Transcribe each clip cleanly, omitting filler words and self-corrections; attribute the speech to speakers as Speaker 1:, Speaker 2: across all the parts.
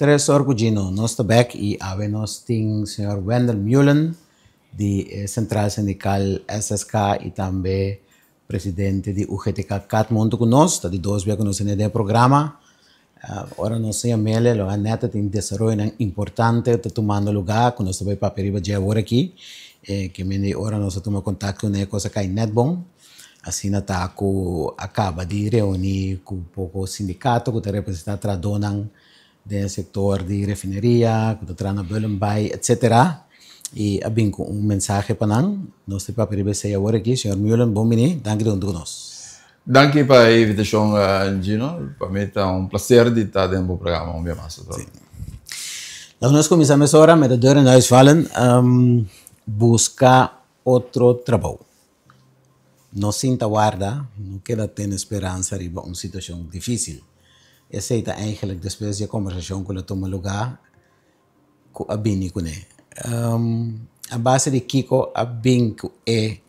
Speaker 1: 3 or ku Gino, nos ta bek i awe nos tin señor Wendell Meulen di Sentral Sindikal SSK i tambe presidente di UGTK CAT huntu ku nos. Ta di dos bia ku nos tene den programa. Ora nos señor Mele lo a neta tin desaroyonan importante ta tumando lugá ku nos ta bai papia riba dje awor aki. Ke mende ora nos a tuma kontakto kuné kos a kai net bon. Asina ta ku a kaba di reuní ku poko sindikato ku ta representá trahadónan den sektor di refineria, ku ta traha na Bullenbaai, etsetera. I a bin ku un mensahe pa nan. Nos ta papia riba esei awor aki. Señor Meulen, bon bini. Danki di huntu ku nos.
Speaker 2: Danki pa e invitashon, Gino. Pa mi ta un plaser di ta den bo programa un bia mas.
Speaker 1: Laga nos kuminsá mesora met de deur in huis vallen. Buska otro trabou. No sinta warda, no keda tene speransa riba un situashon difísil. Esei ta eigenlijk despues di e kombersashon ku lo tuma lugá ku a bini kuné. A base di kiko a bin ku e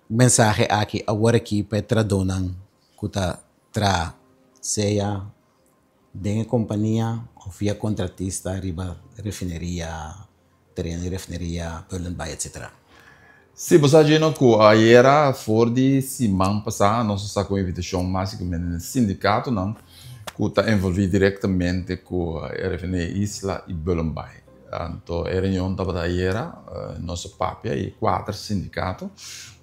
Speaker 1: mensahe aki awor aki pa e trahadónan ku ta traha sea den e kompania òf via kontratista riba refineria, tereno di refineria, Bullenbaai, etcetera.
Speaker 2: Sí, bo sa, Gino, ku ayera for di siman pasá nos a saka un invitashon básikamente na sindikatonan ku ta envolví direktamente ku e refineria Isla i Bullenbaai. Anto e reunion tabata ayera, nos a papia i kuater sindikato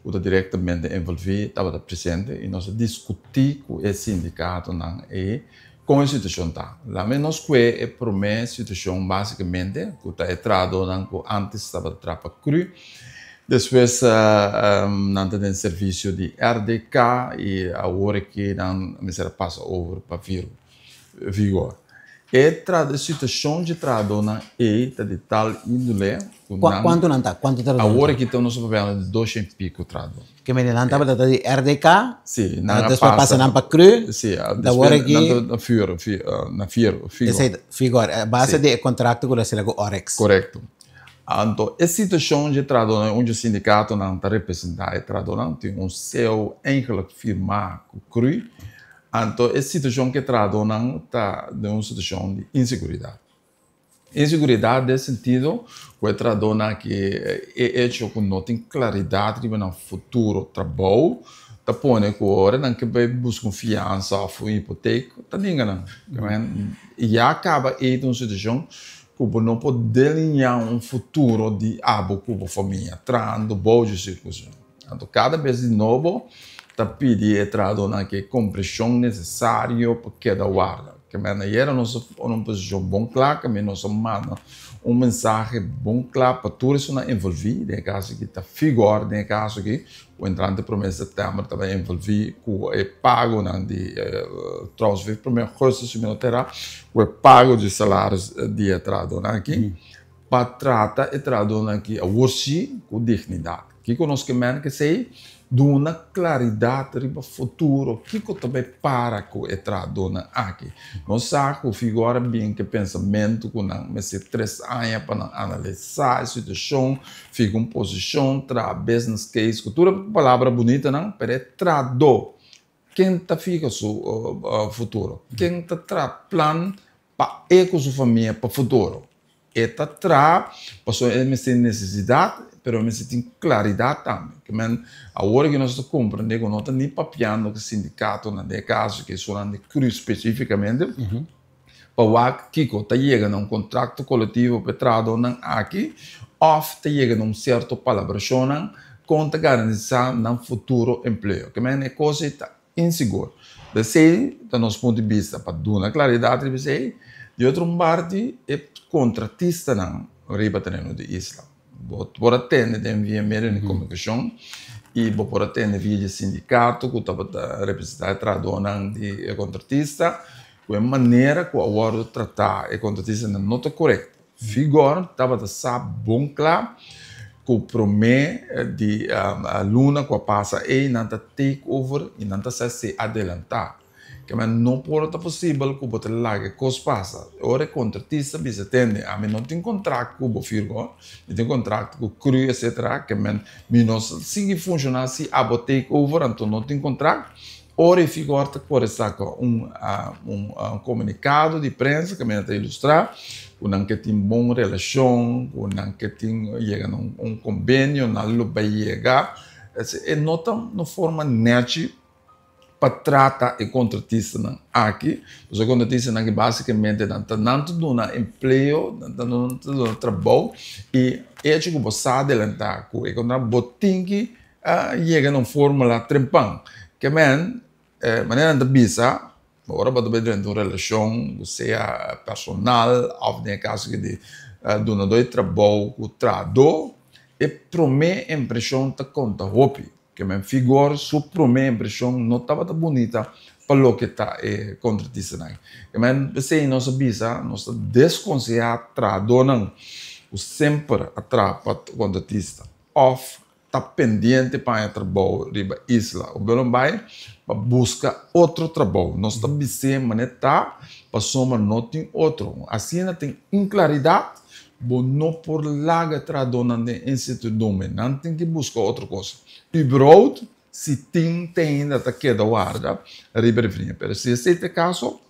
Speaker 2: ku ta direktamente envolví tabata presente i nos a diskutí ku e sindikatonan ei kon e situashon ta. Lame nos kue e promé situashon básikamente ku ta e trahadónan ku ántes tabata traha pa cru, despues nan ta den servisio di RDK i awor aki nan mester a pasa over pa Vigor. E situashon dje trahadónan ei ta di tal índole ku nan.
Speaker 1: Kuantu nan ta? Kuantu trahadó nan ta?
Speaker 2: Awor aki ta nos ta papiando di dosha i piko trahadó.
Speaker 1: Ke mende nan tabata ta di RDK?
Speaker 2: Sí, nan a pasa.
Speaker 1: Despues pasa nan pa cru.
Speaker 2: Sí, despues nan ta na Fur, na Figor.
Speaker 1: Esei ta, Figor, a base di e kontrakto ku lo a sera ku Oryx.
Speaker 2: Korekto. Anto e situashon dje trahadónan, un dje sindikatonan ta representá e trahadónan, tin un seo eigenlik firmá ku cru. Anto e situashon ku e trahadónan ta den un situashon di inseguridat. Inseguridat den sentido ku e trahadónan aki e echo ku no tin klaridat riba nan futuro trabou ta pone ku ora nan ke bai buska un fiansa òf un hipotek ta ninga nan. Ya kaba ei ta un situashon ku bo no por delineá un futuro di abo ku bo famia trahando bou dje sirkunstansia. Anto kada bes di nobo ta pidi e trahadónan aki e kompreshon nesesario pa keda warda. Ke mester ayera nos a pone un posishon bon kla, ke nos a manda un mensahe bon kla pa tur esunnan envolví, den e kaso aki ta Figor, den e kaso aki ku entrante promé sèptèmber ta bai envolví ku e pagonan di trouwens promé augustus si mi no ta erá, ku e pago di salaris di e trahadónan aki. Pa trata e trahadónan aki awor sí ku dignidat. Kiko nos ke mèn k'esei? Duna klaridat riba futuro kiko ta bai para ku e trahadónan aki. Nos sa ku Figor a bin ku e pensamentu ku nan mester tres aña pa nan analisá e situashon, figa un posishon, traha business case ku tur e palabra bunitanan, pero e trahadó ken ta figa su futuro? Ken ta traha plan pa e ku su famia pa futuro. E ta traha pasobra e mester tin nesesidat, pero e mester tin klaridat tambe. Ke men awor ku nos ta komprende ku no ta ni papiando ku sindikatonan den e kaso ku esunnan di cru spesifikamente pa wak kiko ta yega na un kontrakto kolektivo pa e trahadónan aki òf ta yega na un sierto palabrashonnan kon ta garantisá nan futuro empleo. Ke men e kos ei ta insigur. P'esei ta nos punto di bista pa duna klaridat riba esei. Di otro un parti e kontratistanan riba tereno di isla. Bo por a tende den via medio di komunikashon i bo por a tende via di sindikato ku tabata representá e trahadónan di e kontratista ku e manera ku a wòrdu tratá e kontratistanan no ta korekto. Vigor tabata sa bon kla ku promé di luna ku a pasa ei nan ta take over i nan ta sa si adelantá. Kema no por ta posibel ku bo ta laga e kos pasa. Ora e kontratista bisa tende ami no tin kontrakt ku bo Virgo, mi tin kontrakt ku cru etcetera kemen mi no sa sigui funshoná si abo take over anto no tin kontrakt. Ora e Figor ta kore saka un un komunikado di prensa kaminda ta ilustrá ku nan ke tin bon relashon, ku nan ke tin yega na un kombenio, nan lo bai yega. E no ta un forma nèchi pa trata e kontratistanan aki, pasobra e kontratistanan aki basikamente nan ta nan ta duna empleo, nan ta duna trabou i echo ku bo sa adelantá ku e kontrata bo tin ki a yega na un fórmula trempan. Ke men, manera nan ta bisa, ora bo ta bai drenta un relashon, ku sea personal òf den e kaso aki di dunadó di trabou ku trahadó, e promé impreshon ta konta hopi. Ke men, Figor su promé impreshon no tabata bunita pa loke ta e kontratistanan. Ke men, p'esei nos a bisa, nos ta deskonsehá trahadónan ku semper a traha pa kontratista òf ta pendiente pa haña trabou riba isla. Bo lo bai pa buska otro trabou. Nos ta bis'é manera ta pasobra no tin otro. Asina tin inklaridat, bo no por laga trahadónan den insertidumbre. Nan tin ki buska otro kos. Überhaupt si tin te ainda ta keda warda riba refriña. Pero si esei ta e kaso,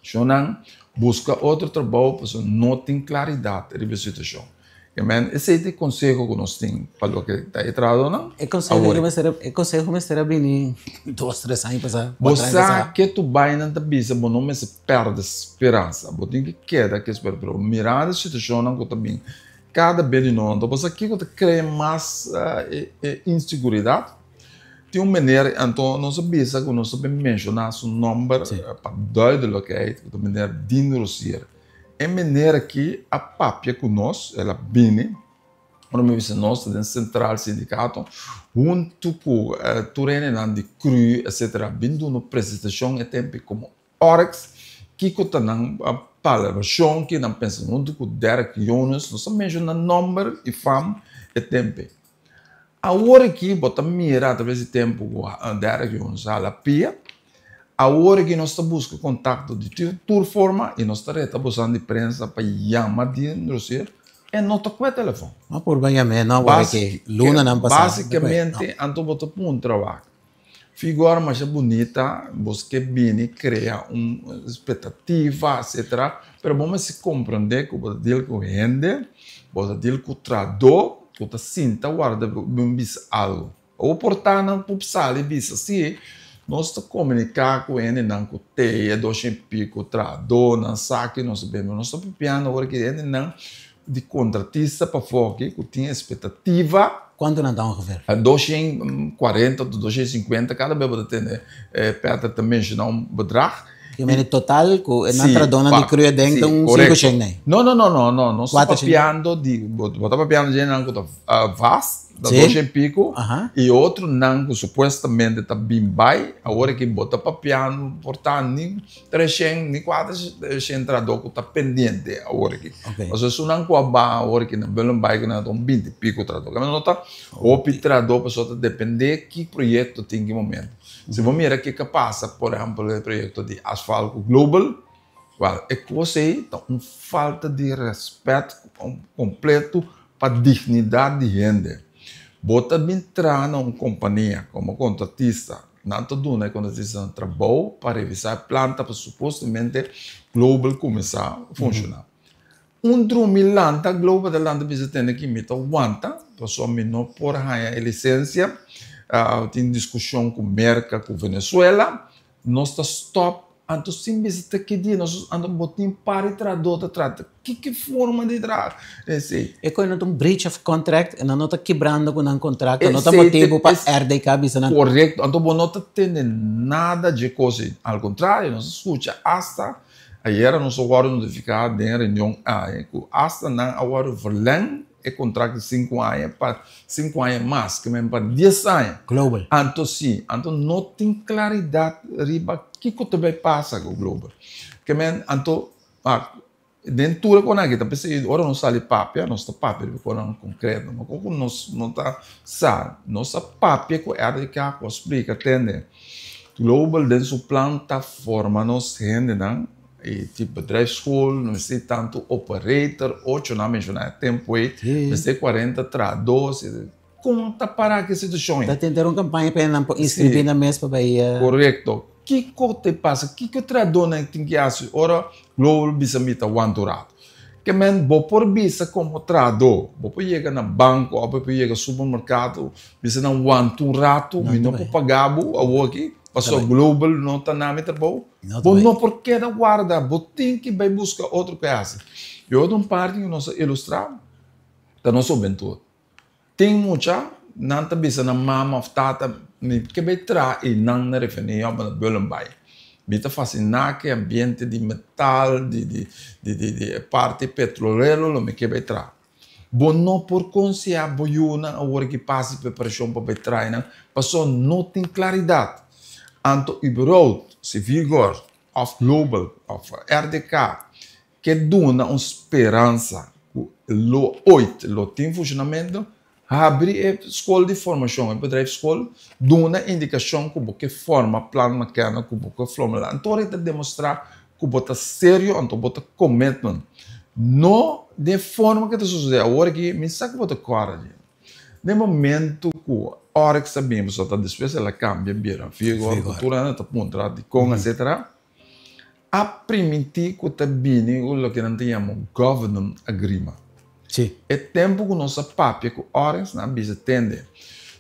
Speaker 2: Shonnan buska otro trabou pasobra no tin klaridat riba e situashon. Amen. Esei ta e konseho ku nos tin pa loke ta e trahadónan.
Speaker 1: E konseho mester e konseho mester a bini dos tres aña pasá.
Speaker 2: Bo sa ke tur bainan ta bisa bo no mester pèrdè speransa. Bo tin ki keda ku e speransa. Pero mirando e situashonnan ku ta bin kada bes di nos, anto bo sa kiko ta krea mas e inseguridat? Tin un meneer, anto nos a bisa ku nos ta bin menshoná su nòmber pa duidelijkheid, ku ta meneer Dino Rosier. E meneer aki a papia ku nos, el a bini, ora mi bisa nos ta den sentral sindikato, huntu ku tur hendenan di cru etcetera, bin duna un presentashon e tempu komo Oryx, kiko ta nan palabrashon, ki nan pensa huntu ku Derek Jonas, nos a menshoná nòmber i fam e tempu. Awor aki bo ta mira atraves di tempu ku Derek Jones a hala pia. Awor aki nos ta buska kontakto di tur forma i nos ta reta bosan di prensa pa yama Dean Rosier, e no ta kue telefòn.
Speaker 1: No purba yam'é no awor aki, lunanan pasá.
Speaker 2: Básikamente anto bo ta puntra wak. Figura masha bunita, bo ke bini krea un expectativa etcetera, pero bo mester comprende ku bo ta deal ku hende, bo ta deal ku trahadó ku ta sinta warda bo bin bisa algo. Bo por ta nan por sali bisa si nos ta komuniká ku hendenan ku te dos i piko trahadónan sa ki nos ta bini, nos ta papiando ora ki hendenan di kontratista pafó aki ku tin expectativa.
Speaker 1: Kuantu nan ta ongeveer?
Speaker 2: 240 tot 250, kada bes bo ta tende Peter ta menshoná un bedrag.
Speaker 1: Ke mene total ku e nan trahadónan di Cru aden ta un sinku shen nei?
Speaker 2: No, no, no, no, no, nos ta papiando di, bo ta papiando di hendenan ku ta vast, ta dos shen piku, i otronan ku supuestamente ta bin bai, awor aki bo ta papiando por ta ni 300 ni 400 trahadó ku ta pendiente awor aki. Pasobra esunnan ku a baha awor aki na Bullenbaai ku nan ta un binti piko trahadó. Kende no ta hopi trahadó pasobra ta dependé ki proyekto tin ki momento. Si bo mira kiko a pasa por ehèmpel e proyekto di asfalt ku Global, wèl e kos ei ta un falta di rèspèt kompleto pa dignidat di hende. Bo ta bin traha na un kompania komo kontratista. Nan ta duna e kontratistanan trabou pa revisá e planta pa supuestamente Global kuminsá funshoná. Un drumi lanta, Global ta lanta bisa tende ki mi ta wanta pasobra mi no por haña e lisensia. Tin diskushon ku Merka ku Venezuela. Nos ta stòp anto sin bisa te ki dia nos anto bo tin par di trahadó ta traha. Ki ki forma di traha esei?
Speaker 1: E koe no ta un breach of contract, e nan no ta kibrando ku nan kontrakto, no ta motibu pa RDK bisa nan.
Speaker 2: Korekto, anto bo no ta tende nada dje kos ei. Al kontrario, nos a skucha asta ayera nos a wòrdu notifiká den reunion awe ku asta nan a wòrdu verleng e kontrakt di sinku aña pa sinku aña mas, ke men pa dies aña.
Speaker 1: Global.
Speaker 2: Anto si, anto no tin klaridat riba kiko ta bai pasa ku Global. Ke men anto Den tur e konan aki ta p'esei ora nos sali papia, nos ta papia riba konan konkreto. No ku nos no ta sa, nos a papia ku RDK ku a splika tende Global den su plan ta forma nos hendenan i tin bedrijfsschool, no mester tantu operator, ocho nan a menshoná e tempu ei, mester 40 trahadó. Kon ta para ku e situashon ei?
Speaker 1: Ta tenta un kampaña pa nan por inskribí nan mes pa bai.
Speaker 2: Korekto. Kiko ta pasa? Kiko trahadónan tin ki hasi ora Global bisa mi ta wanta un ratu? Ke men bo por bisa komo trahadó, bo por yega na banko òf bo por yega supermerkado bisa nan wanta un ratu, mi no por paga bo awoki pasobra Global no ta na mi trabou. Bo no por keda warda, bo tin ki bai buska otro ku hasi. E otro un parti ku nos a ilustrá ta nos hubentud. Tin mucha, nan ta bisa nan mama of tata, mi ke bai traha einan na refineria of na Bullenbaai. Mi ta fasiná ku e ambiente di metal, di di di di di e parti petrolero lo mi ke bai traha. Bo no por konsehá bo yunan awor ki pasa e preparashon pa bai traha einan, pasobra no tin klaridat. Anto überhaupt, si Vigor of Global of RDK ke duna un speransa ku lo oit lo tin funshonamentu, habri e skol di formashon, e bedrijfschool, duna indikashon ku bo ke forma plan makerno, ku bo ke formula. Anto ora e ta demostrá ku bo ta serio, anto bo ta commitment. No den forma ku ta sosodé awor aki, mi sa ku bo ta kòrda di. Den momento ku Oryx a bin, pasobra ta despues el a kambia bira Vigor, ku tur hende ta puntra dikon, etcetera. A primintí ku ta bini ku loke nan ta yama un government agreement.
Speaker 1: Sí.
Speaker 2: E tempu ku nos a papia ku Orange, nan a bisa, Tende,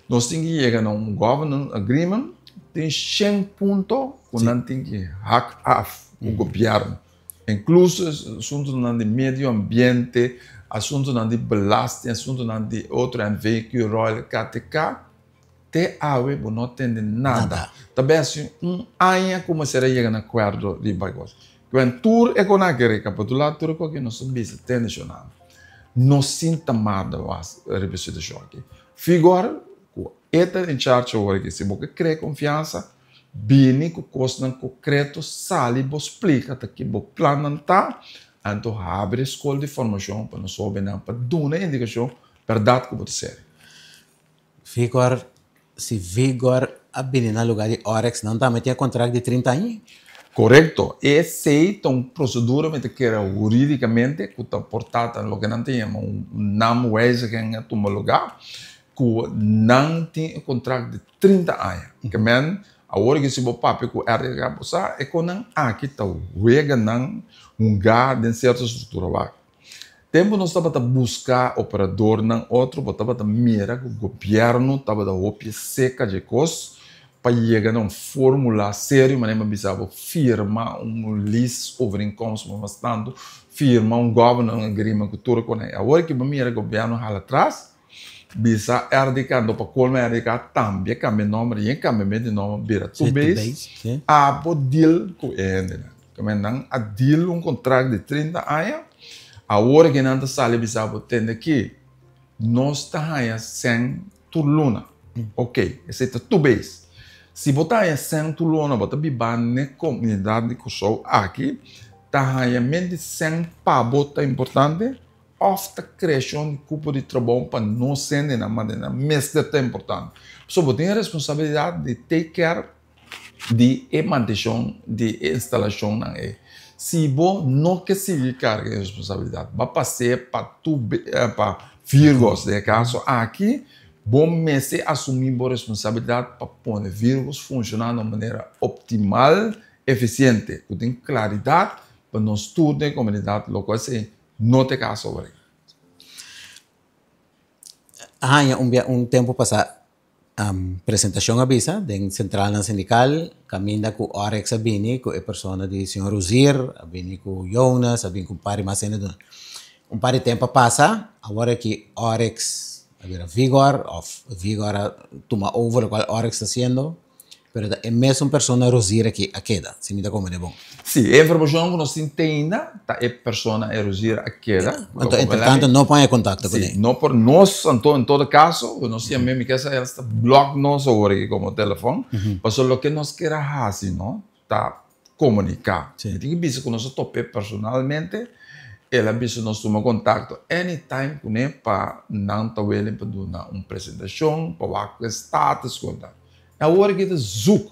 Speaker 2: nos tin ki yega na un government agreement, tin shen punto ku nan tin ki hak af ku gobièrnu, inkluso asuntunan di medio ambiente, asuntunan di belasting, asuntunan di otro NVQ, Royal, KTK. Te awe bo no tende nada. Ta bes un aña ku mester a yega na akuerdo riba e kos. Kwen tur e kon a ke rekapitulá tur e kos ke nos a bisa te nashonal. No sinta marda was riba e situashon aki. Figor ku e ta in charge awor aki. Si bo ke krea konfiansa, bini ku kosnan kokreto, sali bo splika ta ki bo plannan ta, anto habri e skol di formashon pa nos hóbennan pa duna indikashon bèrdat ku bo ta seri.
Speaker 1: Vigor, si Vigor a bini na lugar di Oryx, nan tambe tin e contract di 30 aña?
Speaker 2: Correcto. Esey ta un procedura mi ta kere huridicamente cu ta por ta ta loke nan ta yama un naamwijziging a tuma lugar cu nan tin e contract di 30 aña. Ke men awor ki si bo papia cu RDK bo sa e con nan aki ta wega nan hunga den cierto structura wak. Tempu nos tabata buska operadornan otro bo tabata mira ku gobièrnu tabata hopi seka dje kos pa yega na un fórmula serio manera mi a bisa bo firma un lease-overeenkomst bo mas tantu firma un government agreement ku tur ku nan. Awor ki bo mira gobièrnu hala atras bisa RDK anto pa kolmo RDK tambe a kambia nòmber i e kambiamentu di nòmber bira Tubeis abo deal ku e hendenan. Keme nan a deal un contract di 30 aña, awor ke nan ta sali bisa bo tende ki nos ta haña sèn tur luna. Ok, esei ta tur bes. Si bo ta haña sèn tur luna, bo ta biba n'e komunidat di Kòrsou aki, ta haña men di sèn pa bo ta importante òf ta kreashon di kupo di trabou pa nos hendenan manera nan mester ta importante. Pasobra bo tin e responsabilidat di take care di e mantenshon di e instalashonnan ei. Si bo no ke sigui karga e responsabilidat, bo a pas'é pa tu pa Virgos den e kaso aki, bo mester asumí bo responsabilidat pa pone Virgos funshoná na un manera optimal, efisiente, ku tin klaridat pa nos tur den e komunidat, lokual esei no ta e kaso awor aki.
Speaker 1: Haña un bia un tempu pasá Presentacion a bisa den centralnan sindical caminda cu Oryx a bini cu e persona di señor Rozier, a bini cu Jonas, a bini cu un par di mas hende. Un par di tempo a pasa, awor aki Oryx a bira Vigor of Vigor a tuma over locual Oryx ta haciendo. Pero ta e mesun persona Rozier aki a keda, si mi ta comprende bon.
Speaker 2: Sí, e informacion cu nos tin te ainda ta e persona e Rozier a keda.
Speaker 1: Anto, entre tanto no por haña contacto cu
Speaker 2: ne. Sí, no por, nos anto en todo caso, cu nos yam'é mi kesa el sta block nos awor aki como telefon, pasobra loke nos kier a haci no ta comunica. Mi tin ki bisa cu nos a top'é personalmente, el a bisa nos tuma contacto anytime cun'é pa nan ta willing pa duna un presentacion, pa wak cu e status cu ta. Awor aki ta zoek,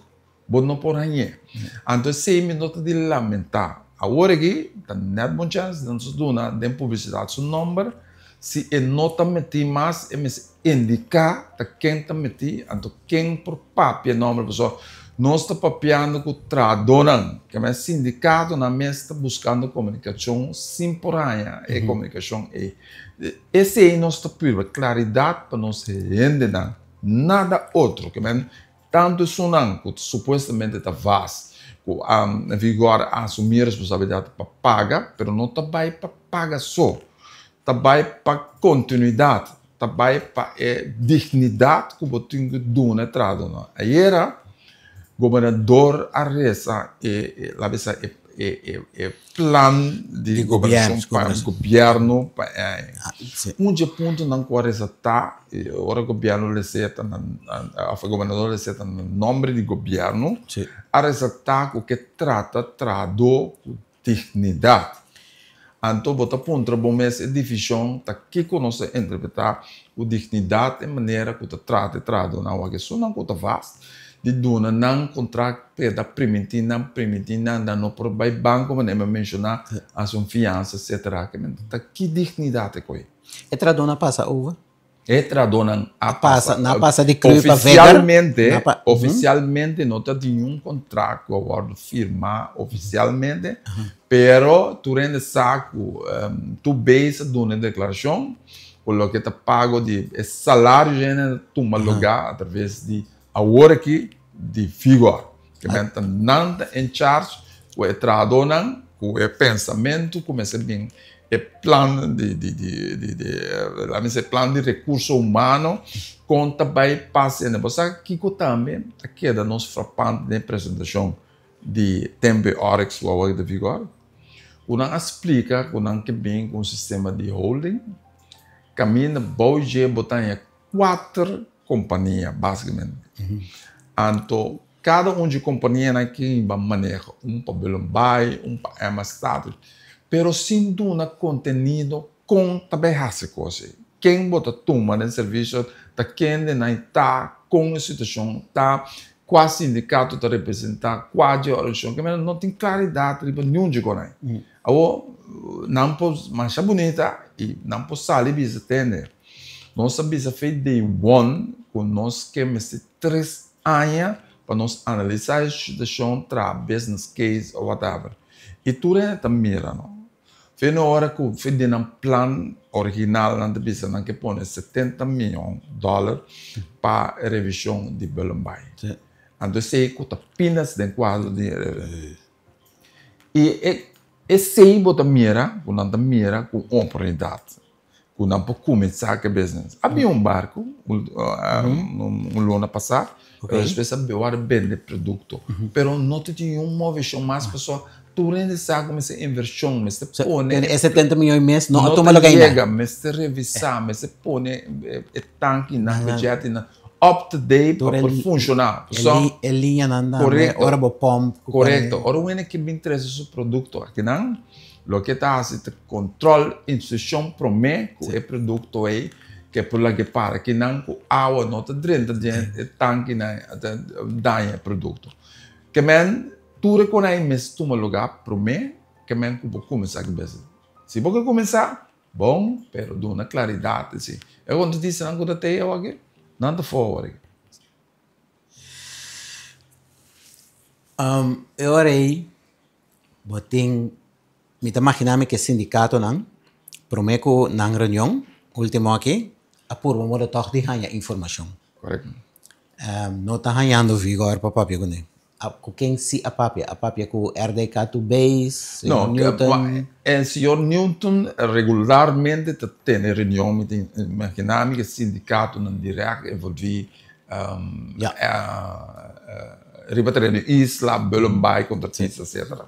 Speaker 2: bo no por hañ'é. Anto esei mi no ta di lamentá. Awor aki ta nèt bon chèns nos a duna den publisidat su nòmber. Si e no ta metí mas, e mester indiká ta ken ta metí, anto ken por papia e nòmber pasobra nos ta papiando ku trahadónan, keme sindikatonan mes ta buskando komunikashon sin por haña e komunikashon ei. Esei nos ta purba, klaridat pa nos hendenan, nada otro. Keme tantu esunnan ku supuestamente ta vas ku a vigor a asumí responsabilidat pa paga, pero no ta bai pa paga so, ta bai pa kontinuidat, ta bai pa e dignidat ku bo tin ku duna e trahadónan. Ayera gobernador a resa e, laga bisa e e plan di gobernashon pa gobièrnu pa e aña. Un dje puntonan ku a resaltá ora gobièrnu lesa ta na òf e gobernador lesa ta na nòmber di gobièrnu a resaltá ku ke trata trahadó ku dignidat. Anto bo ta puntra bo mes e divishon ta kiko nos ta interpretá ku dignidat e manera ku ta trata e trahadónan awor. Esunnan ku ta vast di duna nan kontrakt p'e ta primintí nan, primintí nan, nan no por bai banko manera mi a menshoná, hasi un fiansa etcetera. Ta ki dignidat e koe?
Speaker 1: E trahadónan a pasa over?
Speaker 2: E trahadónan a pasa.
Speaker 1: Nan a pasa di Cru pa Vegar?
Speaker 2: Ofisialmente no ta tin niun kontrakt ku a wòrdu firmá ofisialmente, pero tur hende sa ku tur bes a duna e deklarashon ku loke ta pago di e salario dje hende ta tuma lugá atraves di awor aki di Vigor. Ke men ta nan ta in charge ku e trahadónan ku e pensamentu ku mester bin e plan di di di di di laat mi sey plan di rekurso humano kon ta bai pasa ene. Bo sa kiko tambe ta keda nos frapante den e presentashon di Tempe Oryx ku awor ta vigor? Ku nan a splika ku nan ke bin ku un sistema di holding kaminda bou dje bo ta haña kuater kompania basikamente. Anto kada un dje kompanianan ke hiba maneho, un pa Bullenbaai, un pa Emma Status, pero sin duna kontenido kon ta bai hasi kos ei. Ken bo ta tuma den servisio, ta kende nan ta, kon e situashon ta, kua sindikato ta representá kua dje organisashon. Ke manera no tin klaridat riba niun dje konan ei. Awor nan por masha bunita i nan por sali bisa tende. Nos a bisa fe day one ku nos ke mester tres aña pa nos analisá e situashon, traha business case or whatever. I tur hende ta mira no. Fe no ora ku fe den nan plan original nan ta bisa nan ke pone 70 miyon dòler pa revishon di Bullenbaai. Anto esei ku ta pindas den kuadro di I esei bo ta mira ku nan ta mira ku un oportunidat. Ku nan por kuminsá ku e business. A bin un barku un luna pasá, pero despues a wòrdu bende produkto. Pero no ta tin niun moveshon mas pasobra tur hende sa ku mester invershon, mester pone.
Speaker 1: E 70 miyon mes no a tuma loke ainda.
Speaker 2: No ta yega, mester revisá, mester pone e tankinan, e jettynan up to date pa por funshoná.
Speaker 1: E liñanan tambe, ora bo pòmp.
Speaker 2: Korekto, ora un hende ke bin trese su produkto akinan. Loke ta hasi ta control inspeccion prome cu e producto ey ke por laga para kinan cu awa no ta drenta den e tankinan ta daña e producto. Ke men tur e con ey mes tuma lugar prome ke men cu bo cuminsa cu business. Si bo ke cuminsa, bon, pero duna claridad esi. E con ta disi nan cu ta tey awaki? Nan ta forward aki.
Speaker 1: E ora ey Bo tin, mi ta magina mi ke sindikatonan prome ku nan reunion ultimo aki a purba moda tòg di haña informashon.
Speaker 2: Korekto.
Speaker 1: No ta hañando vigor pa papia kuné. Ku ken si a papia? A papia ku RDK tu base, señor Newton?
Speaker 2: No, señor Newton regularmente ta tene reunion, mi ta imagina mi ke sindikatonan dirèkt envolví Riba tereno isla, Bullenbaai, contratista, etcetera.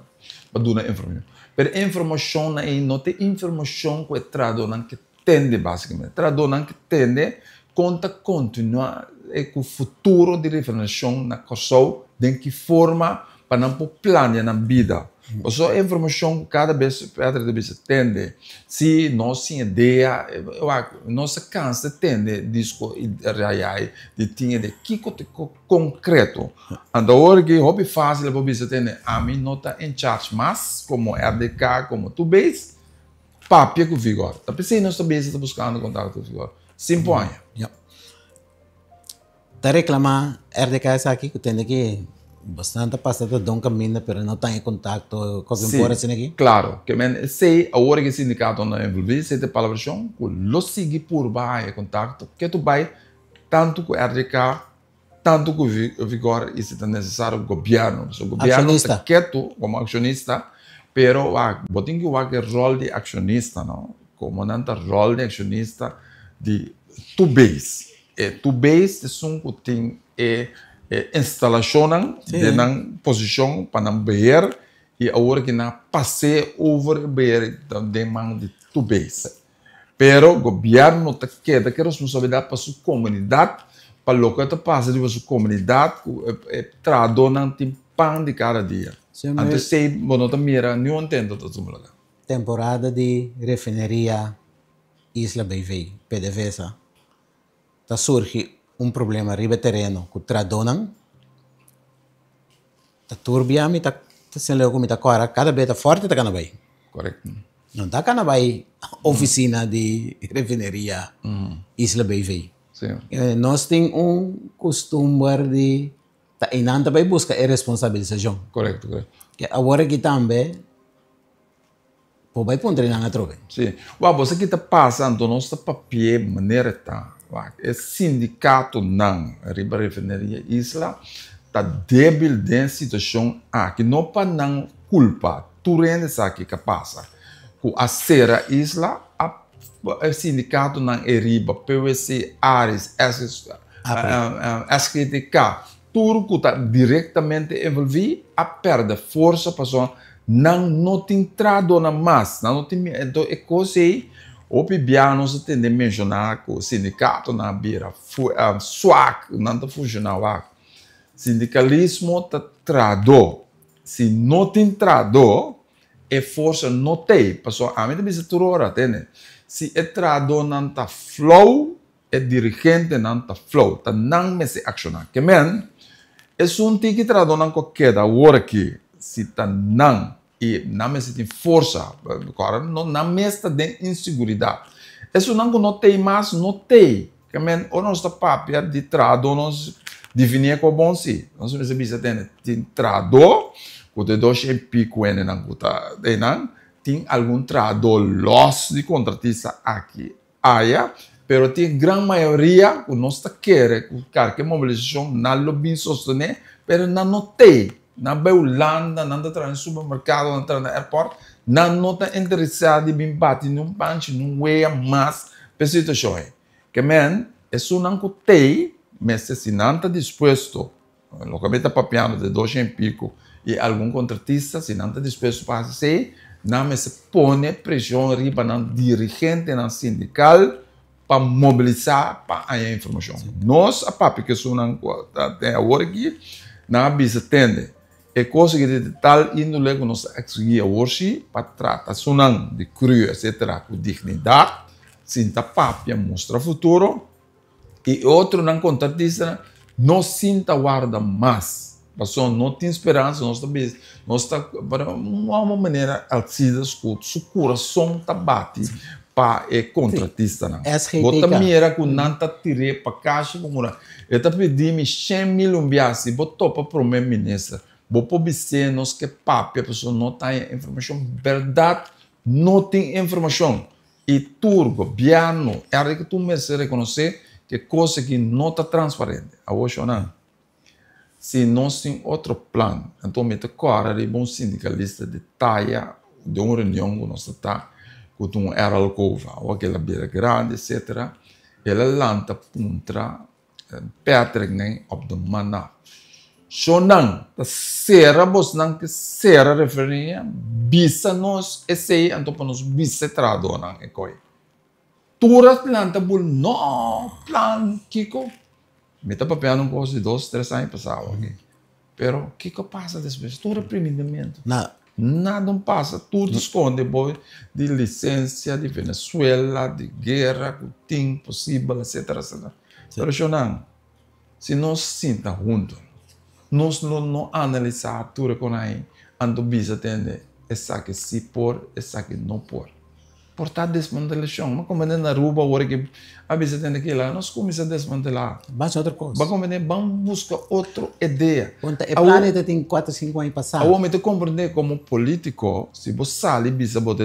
Speaker 2: Pa duna informacion. Pero e informacionnan ei no ta e informacion cu e trahadornan ke tende basicamente. Trahadornan ke tende con ta continua cu futuro di refinacion na Corsou, den ki forma pa nan por plania nan bida. Pasobra e informacion cu cada bes Petra ta bisa tende, si nos tin idea, wak, nos a cansa di tende disco y rayai di tin idea. Kico ta concreto? Anto awor aki hopi facil pa bisa tende, ami no ta in charge mas como RDK, como tu base. papia ku Vigor. Ta p'esei nos ta bezig ta buskando kontakto ku Vigor. Sin poña.
Speaker 1: Ja. Ta reclama RDK esaki cu tende ki bosnan ta pasa ta don caminda pero no ta en contacto cos
Speaker 2: Sí,
Speaker 1: por asina aki?
Speaker 2: claro. Ke men esei awor ke sindicatonan envolvi, esei ta e palabracion cu lo sigui purba haña contacto ketu bay tanto cu RDK, tanto cu Vigor y si ta necesario gobierno. Pasobra gobierno ta
Speaker 1: Accionista.
Speaker 2: ketu como accionista, pero wak, bo tin cu wak e rol di accionista, no? Como nan ta rol di accionista di tur bes. E tur bes esun ku tin e instalashonnan den nan posishon pa nan beheer i awor ki nan a pas'é over e beheer den man di tur bes. Pero gobièrnu ta keda ku e responsabilidat pa su komunidat, pa loke ta pasa riba su komunidat ku e trahadónan tin pan di kada dia. Anto esei bo no ta mira niun intento ta tuma lugá.
Speaker 1: Temporada di refineria Isla BV, PDVSA, ta surgi un problema riba e tereno ku tradonan ta turbia mi ta ta leu ku mi ta kòrda kada bes ta fòrti ta kana bai.
Speaker 2: Korekto.
Speaker 1: No ta kana bai ofisina di refineria Isla BV.
Speaker 2: Si.
Speaker 1: Nos tin un kustumber di ta einan ta bai buska e responsabilisashon.
Speaker 2: Korekto, korekto.
Speaker 1: Ke awor aki tambe. Bo bai puntra nan atrobe.
Speaker 2: Sí. Wak, bo sa ki ta pasa anto nos ta papi'é manera e ta. Wak, e sindikatonan riba Refineria Isla ta débil den situashon aki. No pa nan kulpa, tur hende sa kiko a pasa. Ku a sera Isla, a e sindikatonan e riba, PWC, Aris, SGTK, Tur ku ta direktamente envolví a pèrdè forsa pasobra nan no tin tradonan mas. Nan no tin Enton e kos ei hopi bia nos a tende menshoná ku sindikatonan a bira swak, nan ta funshoná wak. Sindikalismo ta trahadó. Si no tin trahadó e forsa no t'ei pasobra ami ta bisa tur ora, tende, si e trahadónan ta flou E dirigentenan ta flou, ta nan mester akshoná. Ke men, esun tiki trahadónan ku a keda awor aki, si ta nan i nan mester tin forsa, kòrda no nan mes ta den inseguridat. Esunnan ku no t'ei mas, no t'ei. Ke men, ora nos ta papia di trahadó nos definié ku bon si. Nos mester bisa tende, tin trahadó ku ta e dos shen piku hendenan ku ta einan, tin algun trahadó lòs di kontratista aki Aya, pero tin e gran mayoria ku nos ta kere ku karke mobilisashon nan lo bin sostené, pero nan no t'ei. Nan bai Hulanda, nan ta traha den supermerkado, nan ta traha na airport, nan no ta interesá di bin bati niun panchi, niun wea mas pa e situashon ei. Ke men, esunnan ku t'ei mester si nan ta dispuesto, Loke mi ta papiando ta dos shen pico y algun contratista si nan ta dispuesto pa haci esey nan mester pone presion riba nan dirigentenan sindical pa mobilisa pa haya informacion. Nos a papia cu esunnan cu ta den awor aki nan a bisa tende e cos aki ta di tal indole cu nos ta exigi awor si pa trata esunnan di cru etcetera cu dignidad sinta papia mustra futuro. I e otronan kontratistanan no sinta warda mas, pasobra no tin speransa, nos ta bisa, nos ta un hòmber manera Alcides ku su kurason ta bati pa e kontratistanan. Bo ta mira ku nan ta tir'é pa kashi ku mura. E ta pidi mi 100,000 un biaha, si bo topa prome minister, bo por bis'é nos ke papia pasobra no ta haña informashon. Bèrdat no tin informashon. I tur gobièrnu erde ku tur mester rekonosé ku e kos aki no ta transparente. Awor shonnan, si nos tin otro plan, anto mi ta kòrda riba un sindikalista di taya den un reunion ku nos ta ta ku ta un Errol Cova, awor ku el a bira grandi etcetera, el a lanta puntra Patrick nen op de man af. Shonnan ta sera bosnan ke sera refereria, bisa nos esei anto pa nos bisa e trahadónan e koi. Tur a lanta bul no plan kiko. Mi ta papiando un kos di dos tres aña pasado aki. Pero kiko a pasa despues? Tur e primindamentu.
Speaker 1: Nada.
Speaker 2: Nada no pasa. Tur ta skonde bo di lisensia di Venezuela, di guera ku tin posibel, etcetera, etcetera. Pero shonnan, si nos sinta huntu, nos lo no analisá tur e konai, anto bisa tende esaki si por, esaki no por. Por ta desmantelashon. Bo a komprendé na Aruba ora ki a bisa tende kila, nos kuminsá desmantelá.
Speaker 1: Ban hasi otro kos.
Speaker 2: Bo a komprendé, ban buska otro idea.
Speaker 1: Bon ta e plan ei ta tin kuater sinku aña pasá.
Speaker 2: Awor mi ta komprendé komo polítiko, si bo sali bisa bo ta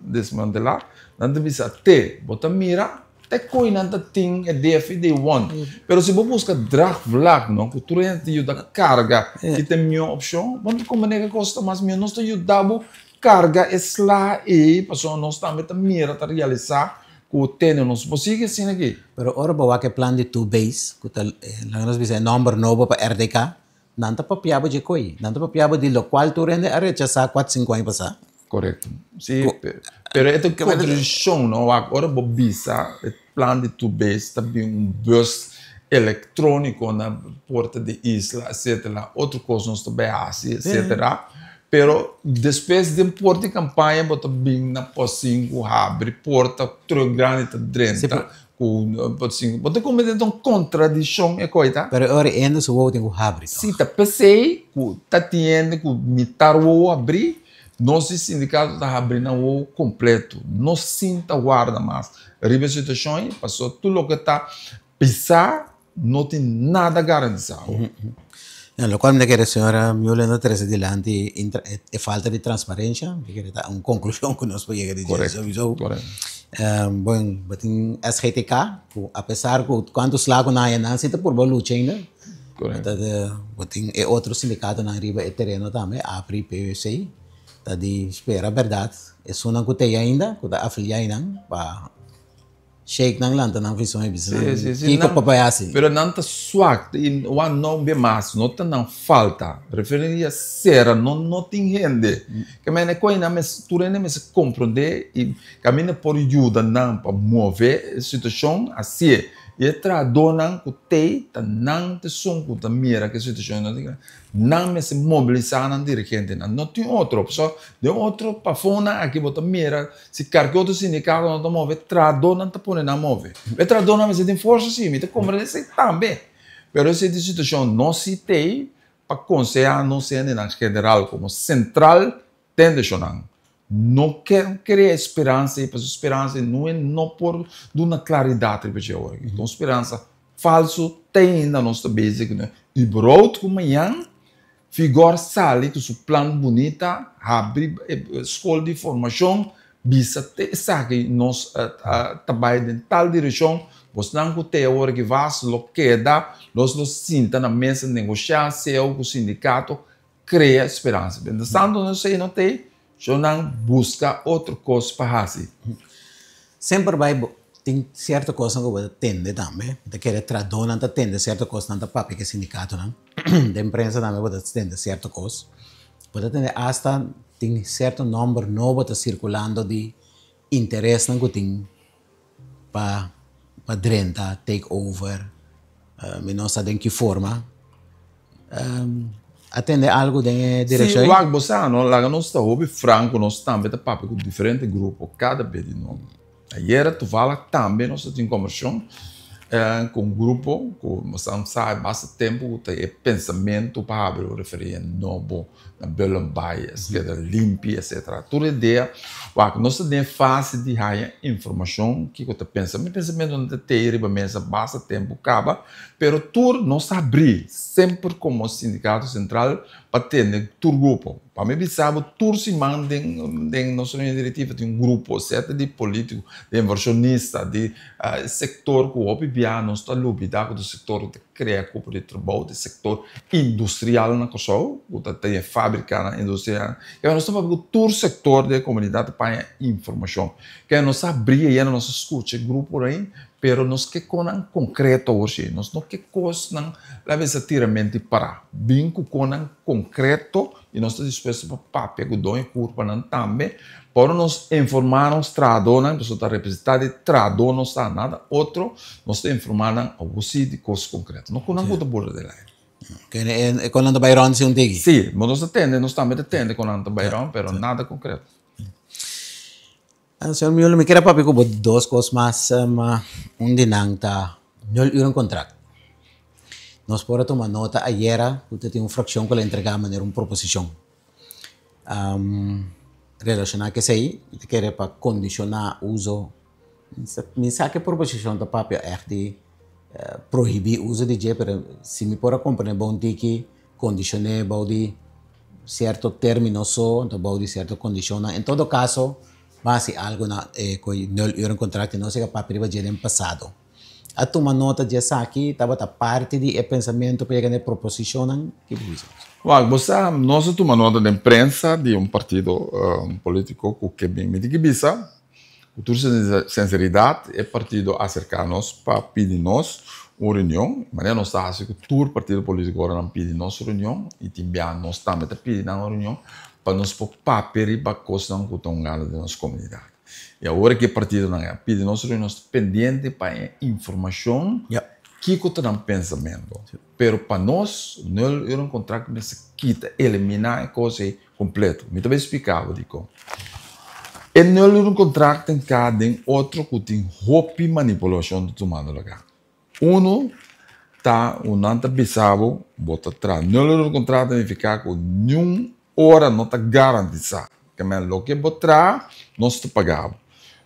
Speaker 2: desmantelá, nan ta bisa te, bo ta mira te koe nan ta tin e DF i won. Pero si bo buska draagvlak no, ku tur hende ta yuda karga ki ta e mihó opshon, bo no ta komprendé ke kos ta mas mihó. Nos ta yuda bo Carga e sla ei pasobra nos tambe ta mira, ta realisa cu tene nos por sigui asina aki.
Speaker 1: Pero ora bo wak e plan di two base, cu ta laga nos bisa e nomber nobo pa RDK, nan ta papia bo dje koe. Nan ta papia bo di locual tur hende a rechasa cuatro cinco aña pasa.
Speaker 2: Corecto. Si, pero e ta contradiccion no, wak ora bo bisa e plan di two base ta bin un bus electronico na porta di isla etcetera, otro cos nos ta bay haci etcetera. Pero despues den por di campaña bo ta bin na Posingu habri porta truck grandi ta drenta cu Posingu. Bo ta comete un contradiccion e coy ta.
Speaker 1: Pero e ora e hende su wowo tin cu habri toch?
Speaker 2: Si ta pesey cu ta tin hende cu mitar wowo habri, nos di sindicato ta habri nan wowo completo. No sinta warda mas riba e situacion ey pasobra tur loke ta pisa No tin nada garantisado.
Speaker 1: Ya, locual mi ta kere señora Mueller no trece dilanti e falta di transparencia, mi ta kere ta un conclusion cu nos por yega di dje sowieso.
Speaker 2: Correcto.
Speaker 1: Bon, bo tin SGTK, cu a pesar cu cuanto sla cu nan haya nan si ta purba lucha ainda.
Speaker 2: Correcto.
Speaker 1: Bo tin e otro sindicatonan riba e tereno tambe, APRI, PUC, ta di spera berdad esunnan cu ta ey ainda, cu ta afilia eynan pa. Shake nan lanta nan vison y bisa nan kiko papay hasi.
Speaker 2: Pero nan ta swak y wan no be mas no ta nan falta refineria sera no no tin hende ke mene koe nan mes tur hende mester comprende y caminda por yuda nan pa move e situacion hacié y e trahadornan cu tey ta nan ta esun cu ta mira ke situacion Nan mester mobilisá nan dirigentenan. No tin otro. Pasobra den otro pafonnan aki bo ta mira si karke otro sindikato no ta move, trahadónan ta pone nan move. E trahadónan mester tin forsa sí, mi ta komprendé esei tambe. Pero esei ta e situashon. Nos sí t'ei pa konsehá nos hendenan general komo sentral tende shonnan. No ke krea e speransa ei, pasobra speransa ei no e no por duna klaridat riba dje ora. Un speransa falso te ainda nos ta bezig ku überhaupt ku mañan Vigor sali ku su plan bunita habri e skol di formashon bisa te esaki nos ta bai den tal direkshon bosnan ku te awor aki vas lo keda nos lo sinta na mesa negoshá seo ku sindikato Krea speransa. Mientras tanto nos ei no tei, so nan buska otro kos pa hasi.
Speaker 1: Semper bai bo tin sierto kosnan ku bo ta tende tambe. Bo ta kere trahadónan ta tende sierto kosnan ta papia ku e sindikatonan. Den prensa tambe bo ta tende sierto kos. Bo ta tende asta tin sierto nòmber nobo ta sirkulando di interesnan ku tin pa pa drenta, take over, mi no sa den ki forma. A tende algu den e direkshon
Speaker 2: ei? Si, wak bo sa no, laga nos ta hopi franko, nos tambe ta papia ku diferente grupo kada bes di nobo. Ayera toevallig tambe nos ta tin kombershon ku un grupo ku nos a sa basta tempu ku ta e pensamentu pa habri un referia nobo na Bullenbaai, es keda limpi etcetera. Tur idea wak nos ta den e fase di haya informashon kiko ta pensa. Mi pensamentu no ta tei riba mesa basta tempu kaba pero tur nos ta habri semper komo sindikato sentral pa tende tur grupo. Pa mi bisa bo tur siman den den nos reunion directiva tin un grupo sete di politico, di inversionista, di sector cu hopi bia nos ta lubida cu ta sector cu ta crea cupo di trabou, di sector industrial na Kòrsou cu ta tin e fabricanan industrial. Kende nos ta papia cu tur sector di e comunidad ta paña informacion. Kende nos ta habri ayera nos a scucha e grupo ain pero nos ke konan concreto awor si, nos no ke cosnan la mester tira menti para. Bin cu konan konkreto i nos ta dispuesto pa papia ku doño kurpanan tambe pa ora nos informá nos trahadónan, pasobra ta representá di trahadó nos ta, nada otro, nos ta informá nan awor sí di kos konkreto, no ku nan ku ta bura del aire.
Speaker 1: E kon nan ta bai rònt si un tiki?
Speaker 2: Sí, nos ta tende, nos tambe ta tende kon nan ta bai rònt, pero nada konkreto.
Speaker 1: Señor Mueller, mi kier a papia ku bo dos kos mas. Un di nan ta nul uren kontrakt. Nos por a tuma nota ayera ku ta tin un frakshon ku lo entregá manera un proposishon. relashoná ku esei, mi ta kere pa kondishoná uso, mi sa ku e proposishon ta papia ègt di prohibí uso di dje, pero si mi por a komprendé bon tiki, kondishoné bou di sierto término so, anto bou di sierto kondishonnan. En todo kaso, bo hasi algu na e ku e nul uren kontrakt i no siga papia riba dje den pasado. A tuma nota di esaki tabata parti di e pensamentu pa yega na e proposishonnan? Ki bo bisa?
Speaker 2: Wak, bo sa, nos a tuma nota den prensa di un partido politico cu ke bin. Mi tin ki bisa, cu tur sinceridat, e partido a acerca nos pa pidi nos un reunion. Manera nos ta haci cu tur partido politico ora nan pidi nos reunion, y tin bia nos tambe ta pidi nan un reunion, pa nos por papia riba cosnan cu ta un gana den nos comunidad. I awor ki e partidonan a pidi nos reunion nos ta pendiente pa e informashon kiko ta nan pensamentu. Pero pa nos nul uren kontrakt mester kita, eliminá e kos ei kompleto. Mi ta bai splika bo dikon. E nul uren kontrakt ta enka den otro ku tin hopi manipulashon ta tumando lugá. Uno ta ku nan ta bisa bo, bo ta traha nul uren kontrakt ta nifiká ku niun Ora no ta garantisá. Ke men loke bo traha, nos ta paga bo.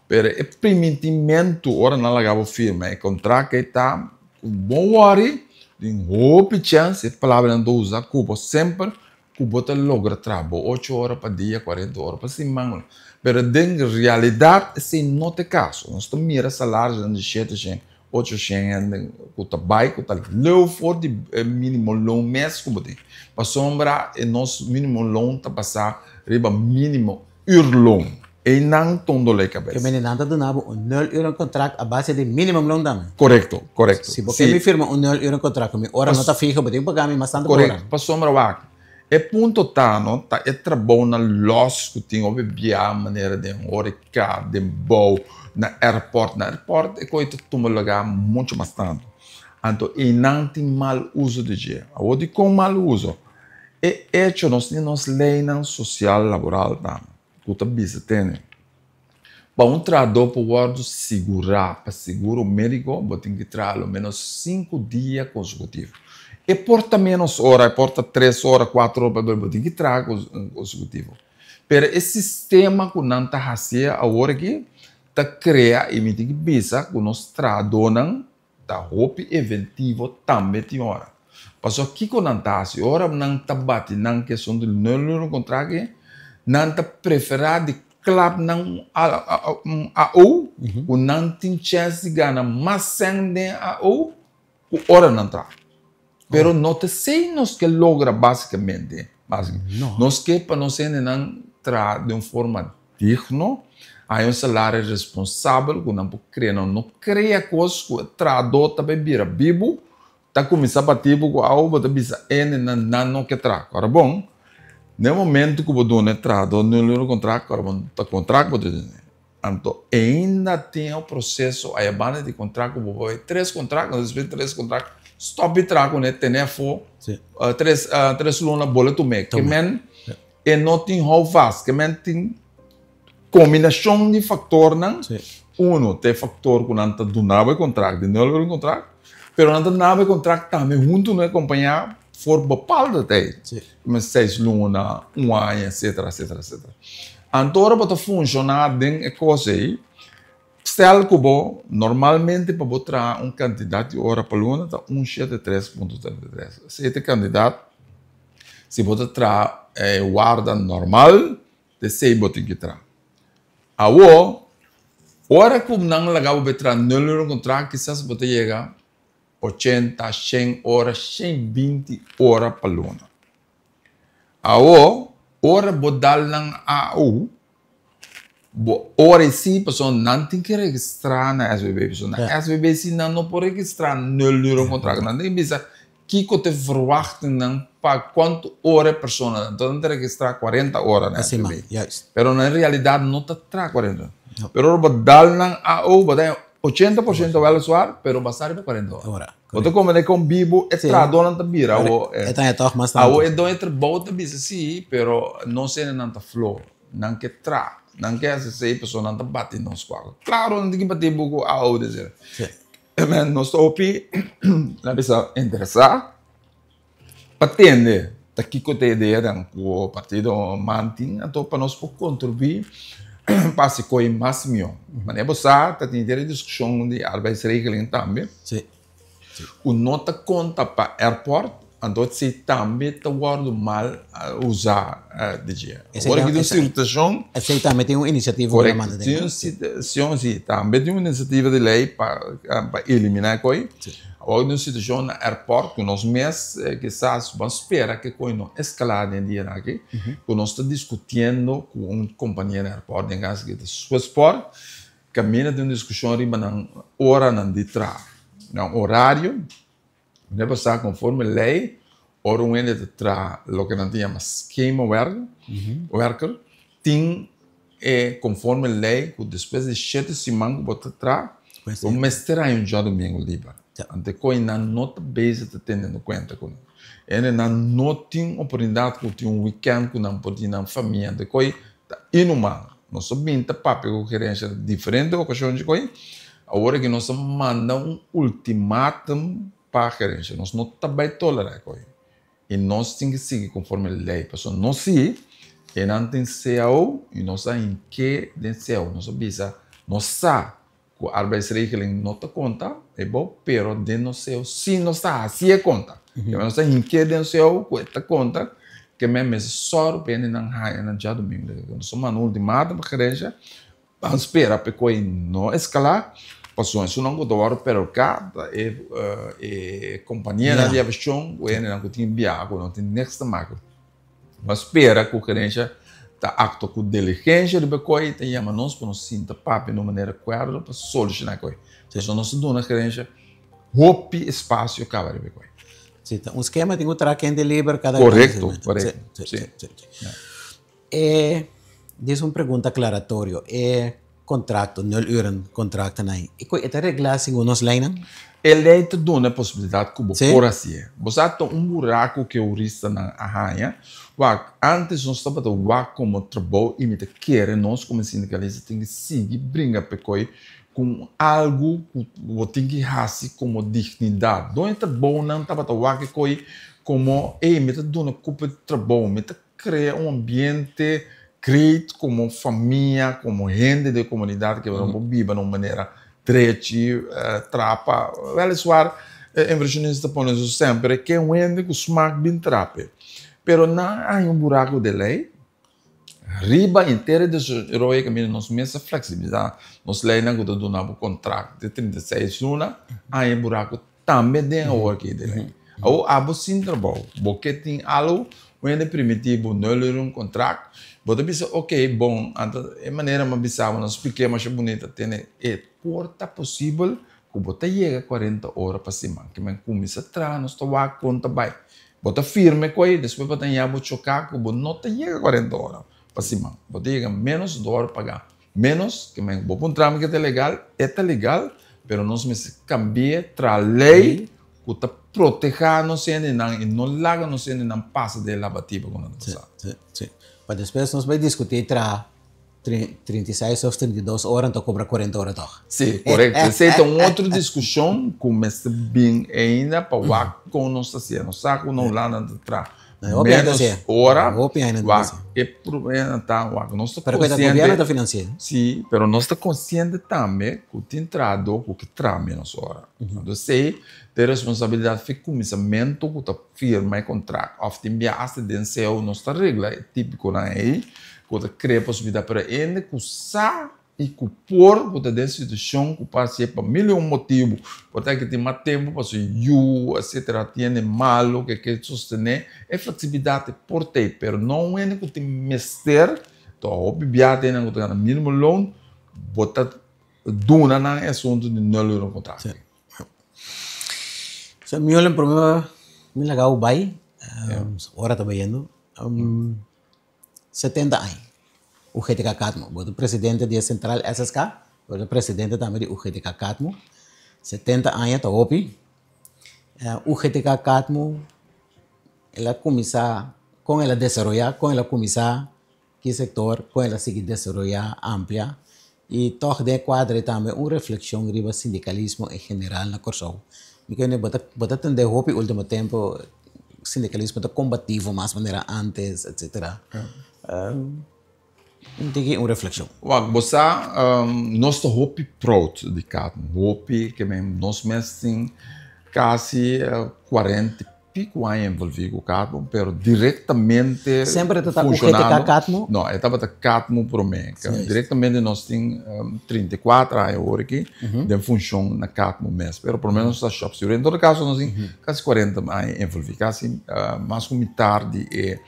Speaker 2: Pero e primintimentu ora nan laga bo firma e kontrakt ei ta ku bo wòri tin hopi chèns, e palabra nan ta usa ku bo semper, ku bo ta logra traha bo ocho ora pa dia, kuarenta ora pa siman. Pero den realidat esei no ta e kaso. Nos ta mira salarionan di shete shen, Ocho shen hende ku ta bai ku ta leu for di e minimo loon mes ku bo tin. Pasobra e nos minimo loon ta basá riba minimo uurloon. Einan ta un dolé kabes.
Speaker 1: Ke mende nan ta duna bo un nul uren kontrakt a base di minimum loon tambe.
Speaker 2: Korekto, korekto.
Speaker 1: Si bo ke mi firma un nul uren kontrakt ku mi ora no ta fiho bo tin ku paga mi mas tantu pa ora.
Speaker 2: Korekto, pasobra wak, e punto ta no ta e trabounan lòs ku tin hopi bia manera den horeka, den bou, na airport. Na airport e koi ta tuma lugá muchu mas tantu. Anto einan tin mal uso di dje. Awor dikon mal uso? E echo nos tin nos leinan sosial laboral tambe ku ta bisa tene. Pa un trahadó por wòrdu sigurá pa seguro médiko, bo tin ki traha lo ménos sinku dia konsekutivo. E por ta ménos ora, e por ta tres ora, kuater ora, pero bo tin ki traha konsekutivo. Pero e sistema ku nan ta hasié awor aki ta krea, i mi tin ki bisa ku nos trahadónan Ta hopi eventivo tambe tin ora. Pasobra kiko nan ta hasi? Ora nan ta bati nan ke asuntu di nul kontrakt, nan ta preferá di klap nan un AO ku nan tin chèns di gana mas sèn den AO ku ora nan traha. Pero no ta esei nos ke logra básikamente. Nos ke pa nos hendenan traha den un forma digno, haña un salario responsabel ku nan por krea. Nan no krea kos ku e trahadó ta bai bira bibu, ta kuminsá bati bo ku awa, bo ta bisa hendenan nan no ke traha. Ora bon, den e momento ku bo duna e trahadó nul kontrakt, ora bon ta kontrakt bo ta duna. Anto ainda tin e proceso aya banda di contract cu bo por bay tres contract, nos despues di tres contract stop di traha cune tene afo tres tres luna bole tume. Ke men e no tin hou vast, ke men tin combinacion di factornan, uno ta e factor cu nan ta duna bo e contract, di nul un contract, pero nan ta duna bo e contract tambe hunto no e compaña for bepaalde tijd, seis luna, un aña, etcetera, etcetera, etcetera. Anto ora bo ta funshoná den e kos ei, stel ku bo normalmente pa bo traha un kantidat di ora pa luna ta un shete tres punto trenta i tres. Esei ta e kantidat si bo ta traha e warda normal, ta esei bo tin ki traha. Awor, ora ku nan laga bo bai traha nul ora kontrakt kisas bo ta yega ochenta, shen ora, shen binti ora pa luna. Awor, ora bo dal nan AU, bo ora e si, pasobra nan tin ke registrá na SVB. Pasobra na SVB si nan no por registrá nul uur kontrakt. Nan tin ke bisa kiko ta e verwachtingnan pa kuantu ora e persona ta. Enton nan ta registrá kuarenta ora na SVB. Pero na realidat no ta traha kuarenta ora. Pero ora bo dal nan AU, bo ta 80% weliswaar, pero basta riba 40 ora. Bo ta comprende con bibo e trahadornan ta bira awo.
Speaker 1: E ta toch mas tanto.
Speaker 2: Awo e doño di trabou ta bisa si, pero nos hendenan ta flo. Nan ke traha, nan ke hasi esei, pasobra nan ta bati nos kuaku. Claro, nan tin ki bati bo ku AO di esei. Nos ta hopi, nan bisa, interesa pa tende. Ta kiko ta e ideanan ku partido man tin anto pa nos por kontribuí pa hasi koi mas mihó. Manera bo sa ta tin henter e diskushon di arbeidsregeling tambe ku no ta konta pa airport anto esei tambe ta wòrdu mal usá di dje. Ora ki tin un situashon.
Speaker 1: Esei tambe tin un inisiativa ku a manda den.
Speaker 2: Korekto, tin un situashon si tambe tin un inisiativa di lei pa eliminá e koi. Awor tin un situashon na airport ku nos mes kisas ban spera ke koi no eskalá den dianan aki, ku nos ta diskutiendo ku un kompania na airport, den kas aki ta Swissport, kaminda tin un diskushon riba nan oranan di traha, nan orario. Mester pasá konforme lei ora un hende ta traha loke nan ta yama schemawerker, tin e konforme lei ku despues di shete siman ku bo ta traha, bo mester haña un djadumingu liber. Ante koe nan no ta bezig ta teniendo kuenta ku nan. Hendenan no tin oportunidat ku tin un wikènt ku nan por tin nan famia. Ante koe ta inhumano. Nos a bin ta papia ku gerensha diferente okashon dje koe. Awor aki nos a manda un ultimatum pa gerensha. Nos no ta bai tolerá e koe. I nos tin ki sigui konforme lei, pasobra nos si e nan tin cao i nos a hink'é den cao. Nos a bisa, nos sa ku arbeidsregeling no ta konta e bou, pero den nos cao si nos ta hasi e konta. Keme nos ta hink'é den cao ku e ta konta, keme mester sòru pa hendenan haña nan djadumingu. Nos a manda un ultimatum pa gerensha. Ban spera p'e koe no eskalá, pasobra esunnan ku ta wòrdu perhudiká ta e e kompanianan di aviashon ku hendenan ku tin biaha ku no tin niks ta maka. Ban spera ku gerensha ta aktua ku diligensha riba e koe i ta yama nos pa nos sinta papia na un manera kuerdo pa solushoná e koe. Pasobra nos ta duna gerensha hopi espasio kaba riba e koe.
Speaker 1: Sí, ta un skema tin ku traha kende liber kada.
Speaker 2: Korekto, korekto, sí.
Speaker 1: E dis un pregunta aklaratorio, e kontrakto, nul uren kontraktonan ei, e ku e ta reglá segun nos leinan?
Speaker 2: E lei ta duna e posibilidat ku bo por hasié. Bo sa ta un buraku ku e huristanan a haña. Wak, ántes nos tabata wak komo trabou i mi ta kere nos komo sindikalista tin ki sigui bringa p'e ku algu ku bo tin ki hasi komo dignidat. Don e trabounan tabata wak e koi komo, ey, mi ta duna kupa di trabou, mi ta Krea un ambiente great komo famia, komo hende den komunidat ke bo biba na un manera drechi, trapa. Weliswaar e invershonista ta pone su semper e ke un hende ku smak bin trape. Pero nan a haña un buraku den lei riba henter e desaroyo kaminda nos mes a fleksibilisá nos leinan ku ta duna bo kontrakt di 36 luna a haña e buraku Tambe den awor aki den lei. Awor abo sin trabou, bo ke tin algu, un hende primiti bo no lura un kontrakt, bo ta bisa ok bon, anto e manera mi a bisa bo, nos splik'é masha bunita tene e por ta posibel ku bo ta yega kuarenta ora pa siman, ke men kuminsá traha nos ta wak kon ta bai. Bo ta firme ku ei, despues bo ta haña bo choká ku bo no ta yega kuarenta ora pa siman, bo ta yega ménos dor pagá. Menos ke men bo puntra mi ke ta legal, e ta legal, pero nos mester cambi'e tra ley ku ta proteha nos hendenan i no laga nos hendenan pasa den e labatiba ku nan ta pasa.
Speaker 1: Si, si. Pa despues nos bai diskuti tra 36 of 32 ora anto kobra 40 ora tog.
Speaker 2: Si, korekto. Esei ta un otro diskushon ku mester bin ainda pa wak kon nos ta hasié. Nos sa ku na Hulanda nan ta traha Menos ora, wak e problema ta wak nos ta
Speaker 1: Pero
Speaker 2: konsiente.
Speaker 1: Gobierno ta finansi'é.
Speaker 2: Si, pero nos ta konsiente tambe ku tin trahadó ku ke traha menos ora. Anto esei ta e responsabilidat fi kuminsamentu ku ta firma e kontrakt òf tin bia asta den seo nos ta regla e típikonan ei ku ta krea posibilidat pero e hende ku sa I ku por ku ta den situashon ku pa hasié pa mil i un motibu, por ta ke tin mas tempu pa su yu, etsetera, tiene malu ke ke sostené, e fleksibilidat e por t'ei, pero no un hende ku tin mester, ta hopi bia ta hende ku ta gana mínimo loon, bo ta duna nan e asuntu di nul uur kontrakt.
Speaker 1: Sí. So Miolen promé mi laga bo bai, ora ta bayendo. 70 aña. UGTK Katmo. Bo ta presidente di e sentral SSK, bo ta presidente tambe di UGTK Katmo. 70 aña ta hopi. UGTK Katmo el a kuminsá, kon el a desaroyá, kon el a kuminsá, ki sektor, kon el a sigui desaroyá, amplia i tòg den e kuadro ei tambe un reflekshon riba sindikalismo en general na Kòrsou. Mi kende bo ta bo ta tende hopi último tempu. sindikalismo ta kombativo mas manera antes etsetera. Un tiki un reflekshon.
Speaker 2: Wak, bo sa, nos ta hopi proud di Katmu, hopi ke men nos mes tin kasi 40 i pico aña envolvi ku Katmu, pero direktamente
Speaker 1: Semper e ta UGTK Katmu?
Speaker 2: No, e tabata Katmu promé. Direktamente nos tin 34 aña awor aki den funshon na Katmu mes, pero promé nos ta shop steward. En todo kaso nos tin kasi 40 aña envolvi, kasi mas ku mitar di e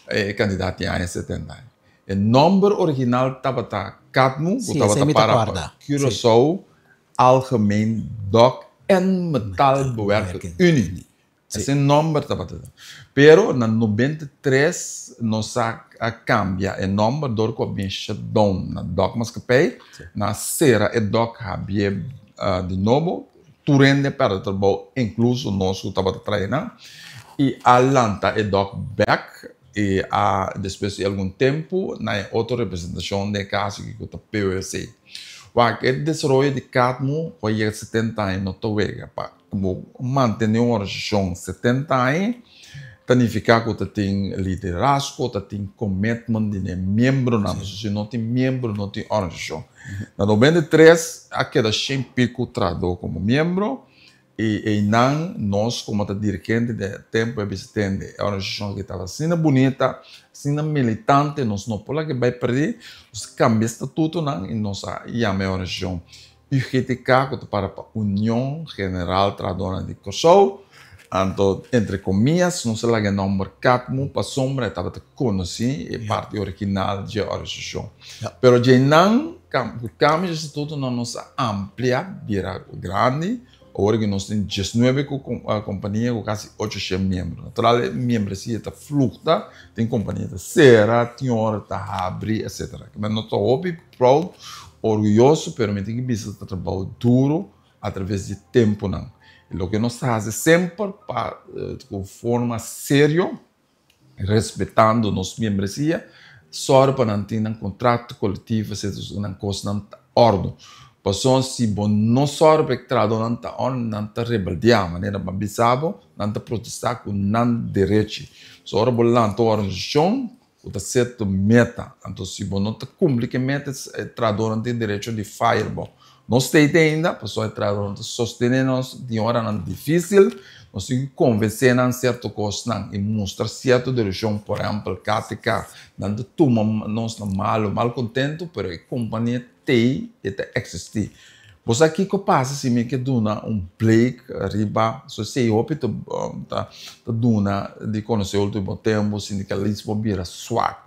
Speaker 2: E kandidat tin aña 70 aña. E nòmber original tabata Cadmu, ku tabata para pa Curaçao Algemeen Dok en Metaalbewerker Unie. Esei nòmber tabata. Pero na 93 nos a kambia e nòmber dor ku a bin shutdown na Dokmaatschappij. Nan a sera e dok habié di nobo. Tur hende a pèrdè trabou, inkluso nos ku tabata traha einan, i a lanta e dòk bèk i a despues di algun tempu na e otro representashon den e kas aki ku ta PUC. Wak, e desaroyo di Katmu ku a yega 70 aña no ta wega. Pa bo mantené un organisashon 70 aña ta nifiká ku ta tin liderazgo, ta tin commitment di e miembronan, pasobra si no tin miembro no tin organisashon. Na 93 a keda shen piku trahadó komo miembro i einan nos komo ta dirigente den e tempu a bisa tende e organisashon aki tabata asina bunita, asina militante, nos no por laga e bai perdí, nos a kambia e statutonan i nos a yama e organisashon UGTK ku ta para pa Union General Trahadónan di Kòrsou. Anto entre komias nos a laga e nòmber Katmu pasobra e tabata konosí e parti original dje organisashon. Pero dje nan ku kambio dje statutonan nos a amplia bira grandi. Awor ku nos tin diesnuebe kompania ku kasi ocho shen miembro. Natural e miembresia ta flukta, tin kompania ta sera, tin ora ta habri etsetera. Kiba nos ta hopi proud, orguyoso, pero mi tin ki bisa ta trabou duru atraves di tempunan. I loke nos ta hasi semper pa ku forma serio, respetando nos miembresia, sòru pa nan tin nan kontrato kolektivo etsetera, so nan kosnan ta òrdu. Pasobra si bo no sòru pa e trahadónan ta òrdu, nan ta rebeldiá, manera bo a bisa bo, nan ta protestá ku nan derechi. So ora bo lanta un organisashon ku ta sierto meta, anto si bo no ta kumpli ku e meta, e trahadónan tin derecho di fire bo. Nos stay te ainda, pasobra e trahadónan ta sostené nos den oranan difísil, nos tin ku konvensé nan sierto kosnan i mustra sierto direkshon, por ehèmpel KTK, nan ta tuma nos na malu, mal kontentu, pero e kompania t'ei, e ta eksistí. Bo sa kiko pasa si mi ke duna un blik riba, so esei hopi ta ta duna di konosé ultimo tempu sindikalismo bira swak.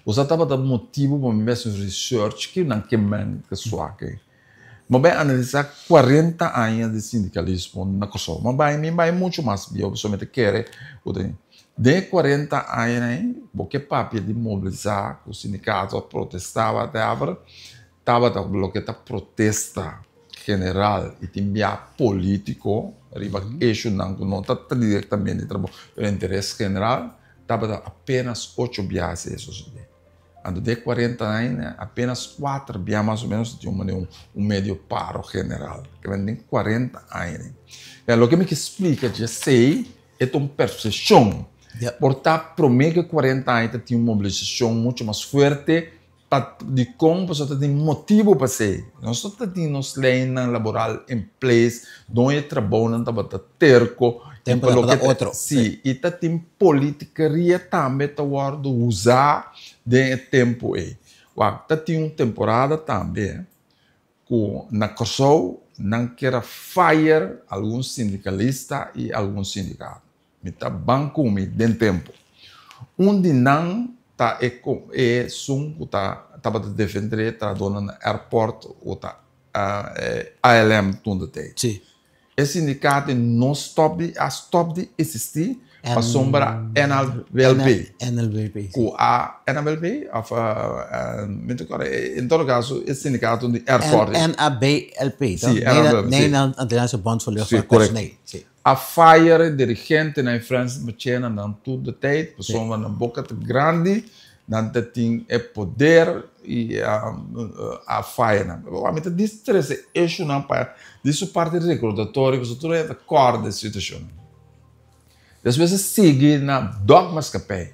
Speaker 2: Bo sa tabata motibu pa mi mester research ki nan ke men ke swak ei. Mi a bai analisá 40 aña di sindikalismo na Kòrsou. Mi a bai, mi bai muchu mas bieu pasobra mi ta kere ku den e 40 añanan ei bo ke papia di mobilisá ku sindikato a protestá whatever. Tabata loke ta protesta general y tin bia politico riba issuenan cu no ta directamente trabou, pero interes general, tabata apenas ocho bia esey a sucede. Anto den e cuarenta aña apenas cuater bia mas o menos tin un medio paro general. Kiba den cuarenta aña. Loke mi ke splica dje esey e ta un percepcion. Por ta prome ke cuarenta aña ta tin un mobilisacion mucho mas fuerte. Pa dikon? Pasobra ta tin motibu pa esei. Nos no ta tin nos leinan laboral en place, doño e trabounan tabata terko.
Speaker 1: Tempu tabata otro.
Speaker 2: Si, i ta tin politikeria tambe ta wòrdu usá den e tempu ei. Wak, ta tin un temporada tambe ku na Kòrsou nan kier a fire algun sindikalista i algun sindikato. Mi ta ban ku mi den tempu. Un di nan ta e esun ku ta tabata defendé e trahadónan na airport ku ta ALM toen de tijd.
Speaker 1: Sí.
Speaker 2: E sindikato no stòp di a stòp di eksistí pasobra NLBP.
Speaker 1: NLBP, sí.
Speaker 2: Ku a NLBP òf mi ta kòrda en todo kaso e sindikato di airport.
Speaker 1: NABLP,
Speaker 2: Sí, NABLP, sí.
Speaker 1: Nederland Antilliaanse Bond voor Luchtvaartpersoneel.
Speaker 2: Sí, korekto. A fire e dirigentenan e Frans Machena nan tur de tijd pasobra nan boka ta grandi, nan ta tin e poder i a fire nan. Awor mi ta distrese eshunan pa di su parti rekordatorio pasobra tur hende ta kòrda e situashon. Despues a sigui na Dòkmaatschappij.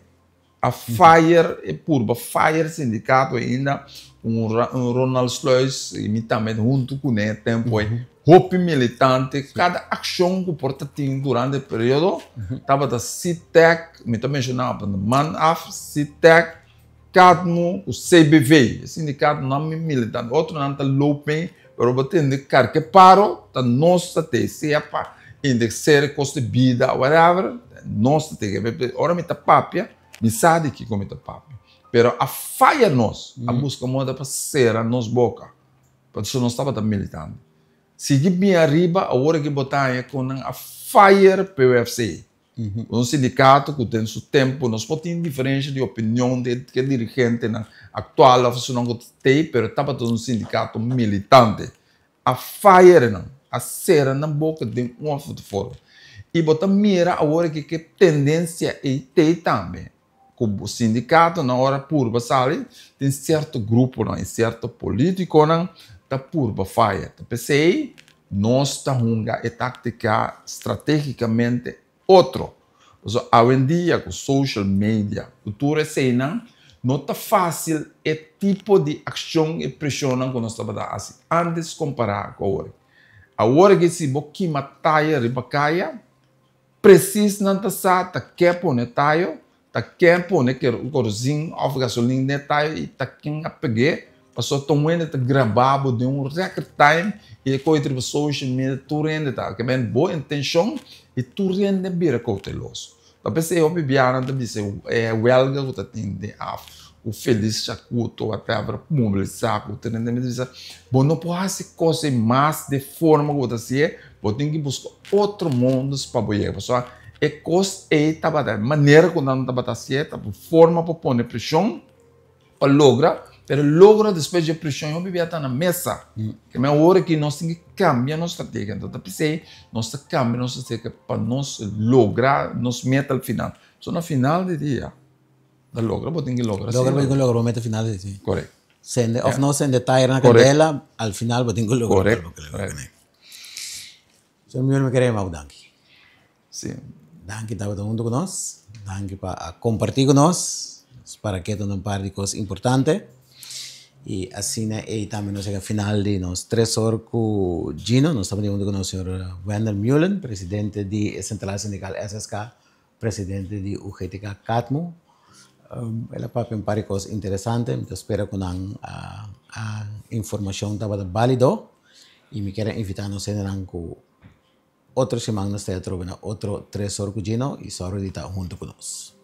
Speaker 2: A fire e purba fire sindikato ainda un Ronald Sluis i mi tambe huntu kuné e tempu ei hopi militante kada akshon ku por ta tin durante e periodo tabata Sitek mi ta menshoná op de man af Sitek Kadmu ku CBV e sindikatonan mi militante otronan ta loop mee pero bo tende karke paro ta nos ta te sea pa indexer e kosto di bida whatever nos ta te ora mi ta papia mi sa di kiko mi ta papia pero a faya nos a buska moda pa sera nos boka pasobra nos tabata militante sigui bin ariba awor aki bo ta haña ku nan a fire PUFC. Un sindikato ku den su tempu nos por tin diferensha di opinion den ke dirigentenan aktual òf esunnan ku ta tei pero tabata un sindikato militante. A fire nan, a sera nan boka den un òf otro forma. I bo ta mira awor aki ke tendensia ei tei tambe ku sindikatonan ora purba sali tin sierto gruponan i sierto politikonan ta purba faya. Ta p'esei nos ta hunga e taktika strategikamente otro. Pasobra awendia ku social media ku tur eseinan no ta fásil e tipo di akshon i preshonnan ku nos tabata hasi ántes kompará ku awor. Awor aki si bo kima taya riba kaya Presis nan ta sa ta ke pone tayo, ta ken pone kerozin of gasolin den e tayo y ta ken a peg'é, pasobra ta un hende ta graba bo den un record time y e koe riba social media tur hende ta ke men bo intencion y tur hende a bira kouteloso. Ta p'esei hopi biaha nan ta bisa e welga ku ta tin den af ku Feliz Chacuto whatever mobilisa ku tur hende mi ta bisa bo no por hasi kos ei mas de forma ku bo ta hasié. Bo tin ki buska otro modus pa bo yega. Pasobra e kos ei tabata, e manera ku nan tabata hasié ta por forma pa pone preshon pa logra, pero logra despues di e preshon hopi bia ta na mesa. Ke men awor aki nos tin ki kambia nos strategia. Anto ta p'esei nos ta kambia nos strategia pa nos logra nos meta al final. So na final di dia ta logra bo tin ki logra.
Speaker 1: Logra bo tin ki logra bo meta final si.
Speaker 2: Korekto.
Speaker 1: Sende of no sende tayer na kandela al final bo tin ku logra.
Speaker 2: Korekto.
Speaker 1: Señor Muir mi kere yama bo danki.
Speaker 2: Si.
Speaker 1: Danki tabata hunto ku nos. Danki pa a kompartí ku nos. Nos para keto na un par di kos importante. I asina ei tambe nos yega final di nos tres or ku Gino. Nos tabata hunto ku nos señor Wendel Muelen, presidente di e Sentral Sindikal SSK, presidente di UGTK Katmu. El a papia un par di kos interesante. Mi ta spera ku nan a informashon tabata bálido. I mi kier a invitá nos hendenan ku otro siman nos ta atrobe na otro Tresor ku Gino i sòru di ta huntu ku nos.